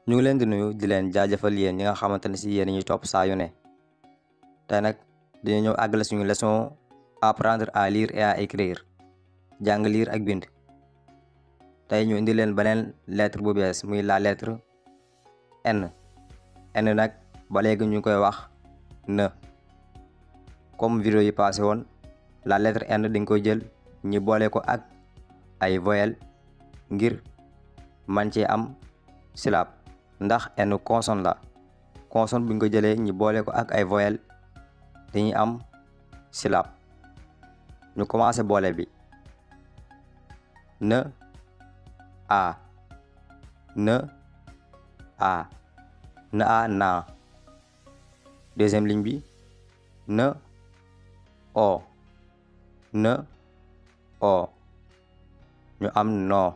ñu ngi leen di nuyu di leen jaajëfal yéen ñi nga xamante ne si yéen ñuy topp saa yu ne tey nag dañu ñëw àggale suñu leçon apprendre à lire et à écrire jàng lire ak bind. tey ñu indi leen beneen lettre bu bees muy la lettre N. N nag ba léegi ñu koy wax N. comme vidéo yi passé woon la lettre N dañ koy jël ñi boole ko ak ay voyelles ngir man cee am syllabe. ndax N consonne la consonne buñ ko jëlee ñi boole ko ak ay voyelles dañuy am syllabe. ñu commencé boole bi N A N A N A na. deuxième ligne bi N O N O ñu am no.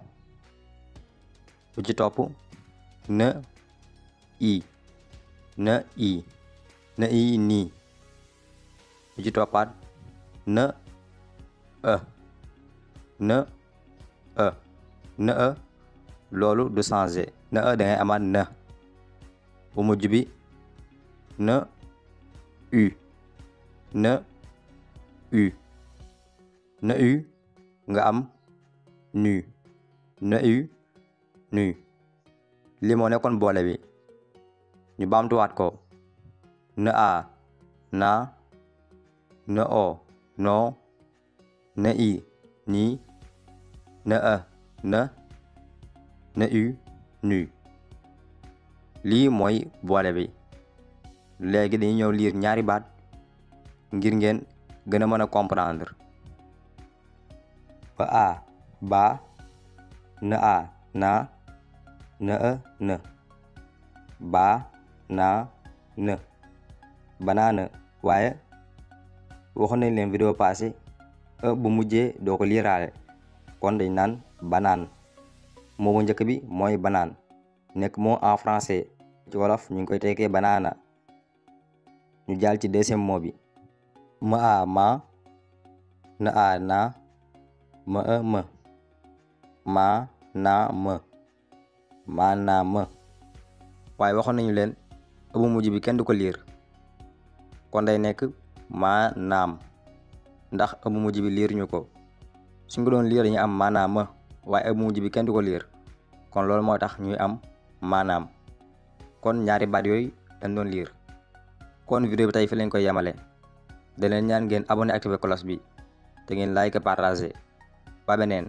bu ci topp N I N I N I nii. bu ci toppaat N E N E N E loolu du changer N E da ngay amaat N. bu mujj bi N U N U N U nga am nu N U nu. li moo nekkoon boole bi ñu baamtuwaat ko N A na N O no N I nii N E na N U nu. lii mooy boole bi. léegi dañuy ñëw lire ñaari baat ngir ngeen gën a mën a comprendre. ba a ba N A na N E na ba na na banaana. waaye waxoon nañ leen vidéo passé e bu mujjee doo ko liiraale kon dañ naan banaan. moomu njëkk bi mooy banaan nekk mot en français ci wolof ñu ngi koy tekkee banaana. ñu jàll ci deuxième mot bi ma a ma na a na ma e ma ma na ma ma na ma. waaye waxoon nañu leen bu mujj bi kenn du ko liir kon day nekk ma naam ndax bu mujj bi liir ñu ko. suñ ko doon liir dañu am maanaam ma waaye bu mujj bi kenn du ko liir kon loolu moo tax ñuy am maanaam. kon ñaari baat yooyu dañ doon liir. kon vidéo bi tey fi lañ koy yemale da leen ñaan ngeen abonné activé cloche bi te ngeen like partager ba beneen.